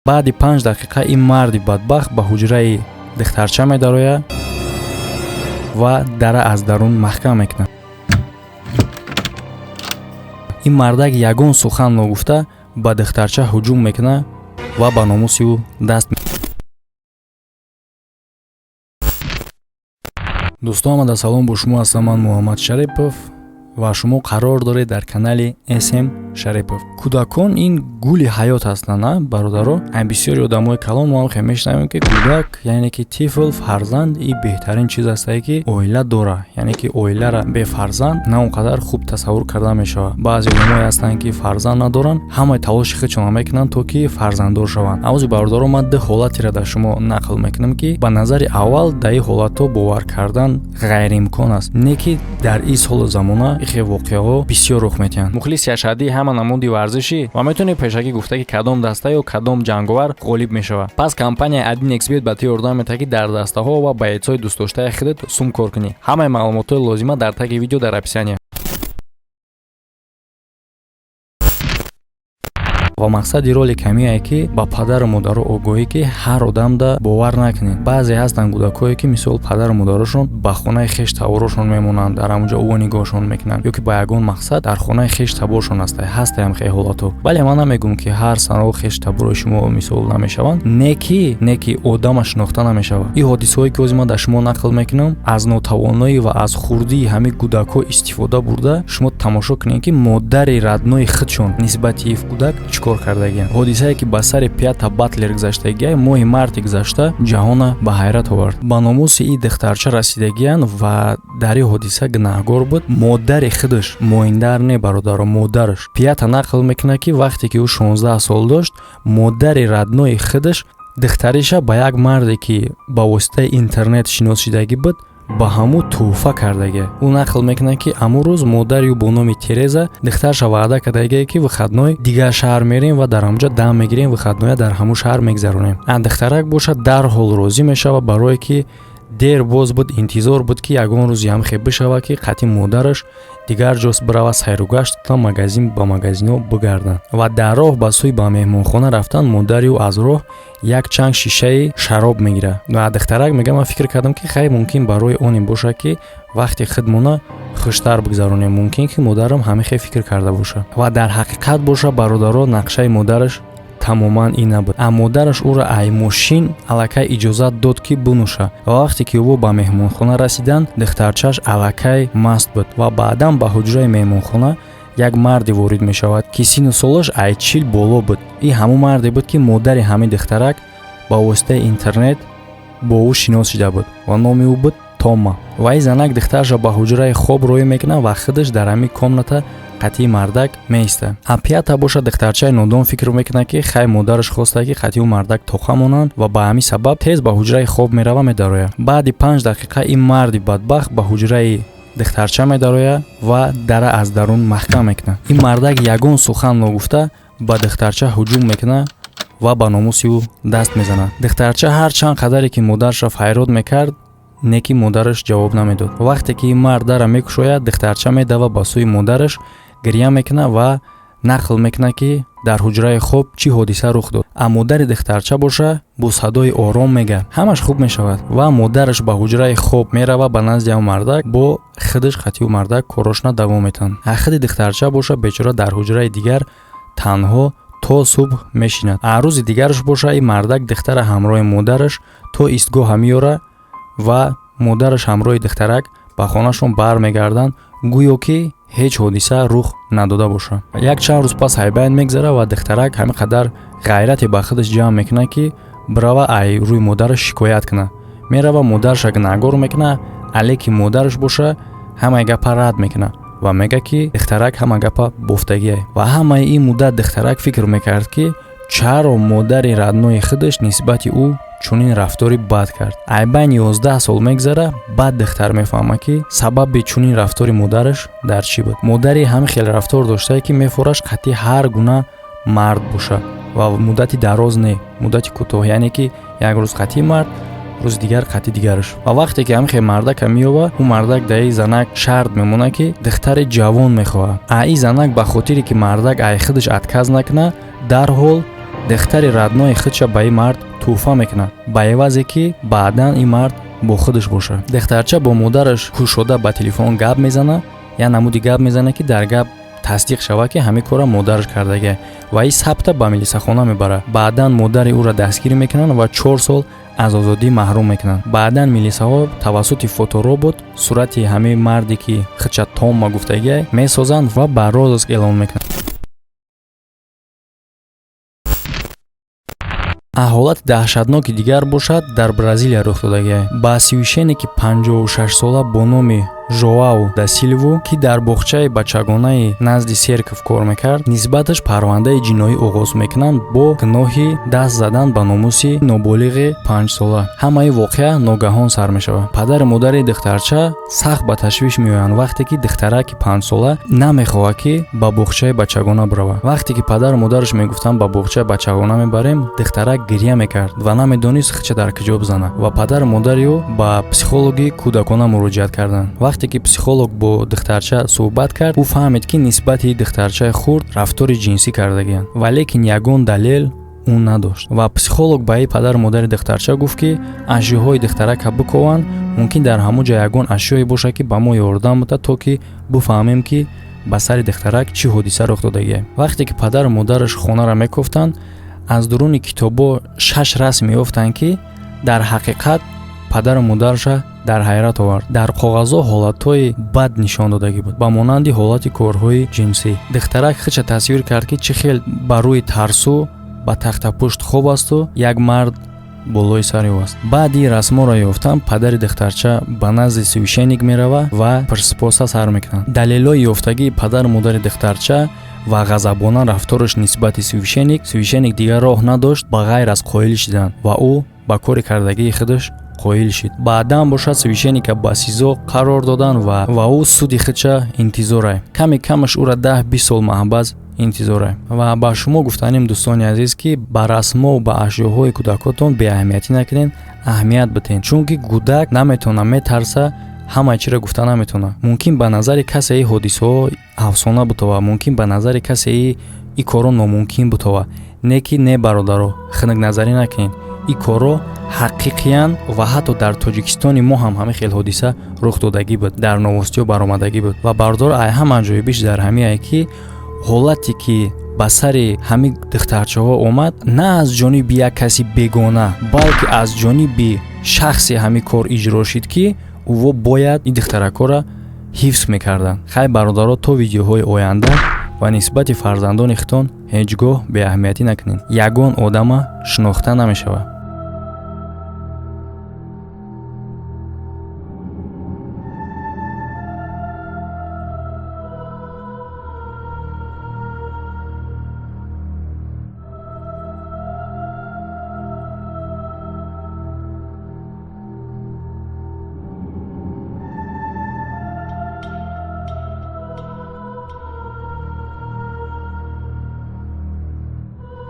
Баъди 5 дақиқа ин марди бадбахт ба ҳуҷраи духтарча медарояд ва дара аз дарун маҳкам мекунад. Ин мардак ягон сухан ногуфта ба духтарча ҳуҷум мекунад ва ба номуси ӯ даст. Дӯстон, омада салом, бо шумо ҳастам ман, Муҳаммад Шарипов, ва шумо қарор доред дар канали См Шарипов. Кӯдакон ин гули ҳаёт ҳастанд, а бародаро. Бисёри одамои калон мо ҳам хел мешунавем, ки кӯдак, яъне ки тифл, фарзанд и беҳтарин чиз ҳастае, ки оила дора, яъне ки оилара бефарзанд на он қадар хуб тасаввур карда мешавад. Баъзе одамое ҳастанд, ки фарзанд надоранд, ҳамаи талоши худшонро мекунанд, то ки фарзанддор шаванд. Авози бародаро, ман ду ҳолатеро дар шумо нақл мекунам, ки ба назари аввал дар ин ҳолатҳо бовар кардан ғайриимкон аст, не ки дар ин солу замона ихе воқеаҳо бисёр рух метиҳанд. Мухлиси ашаддии ҳама намуди варзишӣ ва метавонӣ пешакӣ гуфта, ки кадом даста ё кадом ҷанговар ғолиб мешавад. Пас компанияи 1xBet ба ту ёрдам метаҳад, ки дар дастаҳо ва боецҳои дӯстдоштаи худат сум кор кунӣ. Ҳамаи маълумотҳои лозима дар таги видео, дар описания. Ва мақсади ролик ҳамиае, ки ба падару модаро огоҳӣ, ки ҳар одамда бовар накунед. Баъзе ҳастанд кӯдакое, ки мисол падару модарошон ба хонаи хеш таборошон мемонанд, дар ҳамонҷо ӯ нигоҳшон мекунанд ё ки ба ягон мақсад дар хонаи хеш таборшон ҳаста. Ҳастаям хел ҳолатҳо. Бале, ман намегӯм, ки ҳар санао хеш таборои шумо мисол намешаванд, не ки одама шинохта намешавад. Ин ҳодисаҳое, ки ҳозир ман дар шумо нақл мекунам, аз нотавоноӣ ва аз хурдии ҳамин кӯдакҳо истифода бурда, шумо тамошо кунед, ки модари родной худшон нисбати ин кӯдак чӣ кор кардагианд. Ҳодисае, ки ба сари Пята Батлер гузаштагиай, моҳи марти гузашта ҷаҳона ба ҳайрат овард. Ба номуси ин духтарча расидагиянд ва дар ин ҳодиса гунаҳгор буд модари худаш, моиндар не, бародаро, модараш. Пята нақл мекунад, ки вақте ки ӯ 16 сол дошт, модари родной худаш духтариша ба як марде, ки ба воситаи интернет шинос шидагӣ буд, ба ҳамӯ тӯҳфа кардагия. Ӯ нақл мекунад, ки ҳамун рӯз модари ӯ бо номи Тереза духтарша ваъда кардагие, ки выходной дигар шаҳр мерем ва дар ҳамонҷо дам мегирем, выходной я дар ҳамун шаҳр мегзаронем. А духтарак бошад, дарҳол розӣ мешавад, барое ки дер боз буд интизор буд, ки ягон рӯзи ҳамхе бишавад, ки қатъи модараш дигар ҷост бирава, сайругашт кунад, магазин ба магазинҳо бигарданд. Ва дар роҳ ба сӯи ба меҳмонхона рафтан модари ӯ аз роҳ як чанд шишаи шароб мегирад. Ва духтарак мега: «Ман фикр кардам, ки хай, мумкин барои оне бошад, ки вақти худмона хуштар бигзаронем, мумкин ки модарам ҳамин фикр карда бошад». Ва дар ҳақиқат боша, бародаро, нақшаи модараш тамоман ин набуд. А модараш ӯро ай мошин аллакай иҷозат дод, ки бинӯша. Ва вақте ки ӯ ба меҳмонхона расиданд, духтарчааш аллакай маст буд. Ва баъдан ба ҳуҷраи меҳмонхона як марде ворид мешавад, ки сину солаш ай 40 боло буд. Ин ҳамон марде буд, ки модари ҳамин духтарак ба воситаи интернет бо ӯ шинос шида буд, ва номи ӯ буд Тома. Ва ин занак духтарашро ба ҳуҷраи хоб роҳӣ мекунад ва худаш дар ҳамин комната қатъии мардак меистад. А Пята бошад, духтарчаи нодон, фикр мекунад, ки хай, модараш хоста, ки қатъи ӯ мардак тоқа монанд, ва ба ҳамин сабаб тез ба ҳуҷраи хоб мерава, медарояд. Баъди 5 дақиқа ин марди бадбахт ба ҳуҷраи духтарча медарояд ва дара аз дарун маҳкам мекунад. Ин мардак ягон сухан ногуфта ба духтарча ҳуҷум мекунад ва ба номуси ӯ даст мезанад. Духтарча ҳар чанд қадаре ки модарашро файрод мекард, не ки модараш ҷавоб намедод. Вақте ки ин мард дара мекушояд, духтарча медавад ба сӯи модараш, гиря мекунад ва нақл мекунад, ки дар ҳуҷраи хоб чӣ ҳодиса рух дод. А модари духтарча боша, бо садои ором мегӯяд: «Ҳамаш хуб мешавад». Ва модараш ба ҳуҷраи хоб меравад, ба назди ҳам мардак, бо худаш қатъиу мардак корошона давом метаҳанд. А худи духтарча боша, бечора, дар ҳуҷраи дигар танҳо то субҳ мешинад. А рӯзи дигараш боша, ин мардак духтара ҳамроҳи модараш то истгоҳа меёрад ва модараш ҳамроҳи духтарак ба хонашон бармегарданд, гӯё ки ҳеҷ ҳодиса рух надода бошад. Як чанд рӯз пас ҳайбайн мегзарад ва духтарак ҳамин қадар ғайрате ба худаш ҷамъ мекунад, ки бирава, ай рӯи модараш шикоят кунад. Мерава, модараша гунаҳгор мекунад, алеки модараш боша, ҳамаи гапа рад мекунад ва мегӯяд, ки духтарак ҳама гапа бофтагиае. Ва ҳамаи ин муддат духтарак фикр мекард, ки чаро модари родной худаш нисбати ӯ чунин рафтори бад кард. Айбайни 11 сол мегзара, баъд духтар мефаҳмад, ки сабаби чунин рафтори модараш дар чӣ буд. Модари ҳамин хел рафтор доштае, ки мефораш қатъи ҳар гуна мард боша ва муддати дароз не, муддати кӯтоҳ, яъне ки як рӯз қатъи мард, рӯзи дигар қатъи дигараш. Ва вақте ки ҳамин хел мардака меёбад, ӯ мардак даи занак шарт мемонад, ки духтари ҷавон мехоҳад. А ин занак ба хотире ки мардак ай худаш отказ накунад, дарҳол Духтари родной худша ба ин мард тӯҳфа мекунад, ба эвазе ки баъдан ин мард бо худаш бошад. Духтарча бо модараш кушода ба телефон гап мезана, як намуди гап мезана, ки дар гап тасдиқ шавад, ки ҳамин корра модараш кардагия, ва ин сабта ба милисахона мебарад. Баъдан модари ӯро дастгир мекунанд ва 4 сол аз озодӣ маҳрум мекунанд. Баъдан милисаҳо тавассути фоторобот сурати ҳамин марде, ки худша Томма гуфтагия, месозанд ва ба розыск эълон мекунанд. Ҳолати даҳшатноки дигар бошад, дар Бразилия рух додагия. Ба священники 56-сола бо номи Жоау да Силву, ки дар боғчаи бачагонаи назди церковь кор мекард, нисбаташ парвандаи ҷиноӣ оғоз мекунанд бо гуноҳи даст задан ба номуси ноболиғи 5-сола. Ҳамаи воқеа ногаҳон сар мешавад. Падару модари духтарча сахт ба ташвиш меоянд, вақте ки духтараки 5-сола намехоҳад, ки ба боғчаи бачагона биравад. Вақте ки падару модараш мегуфтанд, ба боғчаи бачагона мебарем, духтарак гирья мекард ва намедонист худша дар куҷо бизанад, ва падару модари ӯ ба психологи кӯдакона муроҷиат карданд. Вақте ки психолог бо духтарча суҳбат кард, ӯ фаҳмид, ки нисбати духтарчаи хурд рафтори ҷинсӣ кардагианд, валекин ягон далел ӯ надошт. Ва психолог ба и падару модари духтарча гуфт, ки ашёҳои духтарака бикованд, мумкин дар ҳамон ҷо ягон ашёе бошад, ки ба мо ёрдам буда, то ки бифаҳмем, ки ба сари духтарак чӣ ҳодиса рух додагия. Вақте ки падару модараш хонаро мекофтанд, аз дуруни китобҳо шаш расм меёфтанд, ки дар ҳақиқат падару модараша дар ҳайрат овард. Дар коғазҳо ҳолатҳои бад нишон додагӣ буд, ба монанди ҳолати корҳои ҷинсӣ. Духтарак худша тасвир кард, ки чӣ хел ба рӯи тарсу ба тахтапушт хоб асту як мард болои сари ӯ аст. Баъди расморо ёфтан, падари духтарча ба назди священник меравад ва пурсупоса сар мекунад. Далелҳои ёфтагии падару модари духтарча ва ғазабона рафтораш нисбати священник, священник дигар роҳ надошт ба ғайр аз қоил шидан, ва ӯ ба кори кардагии худаш қоил шид. Баъдан бошад, священника ба СИЗО қарор доданд ва ӯ суди худша интизорай. Ками камаш ӯра 10-20 сол маҳбас интизорай. Ва ба шумо гуфтанем, дӯстони азиз, ки ба расмову ба ашёҳои кӯдакотон беаҳамиятӣ накунед, аҳамият бидиҳед, чунки кӯдак наметавона, метарса, ҳамаи чиро гуфта наметавонад. Мумкин ба назари касе ин ҳодисаҳо афсона бутова, мумкин ба назари касе ин корҳо номумкин бутова. Не ки не, бародаро, хунукназарӣ накунед, ин корҳо ҳақиқиянд ва ҳатто дар Тоҷикистони мо ҳам ҳамин хел ҳодиса рух додагӣ буд, дар новостиҳо баромадагӣ буд. Ва бародаро, ай ҳама аҷоибиш дар ҳамиае, ки ҳолате ки ба сари ҳамин духтарчаҳо омад, на аз ҷониби як каси бегона, балки аз ҷониби шахсе ҳамин кор иҷро шид, ки ӯво бояд ин духтаракҳоро ҳифз мекарданд. Хай, бародаро, то видеоҳои оянда, ва нисбати фарзандони худтон ҳеҷ гоҳ беаҳамиятӣ накунед. Ягон одама шинохта намешавад.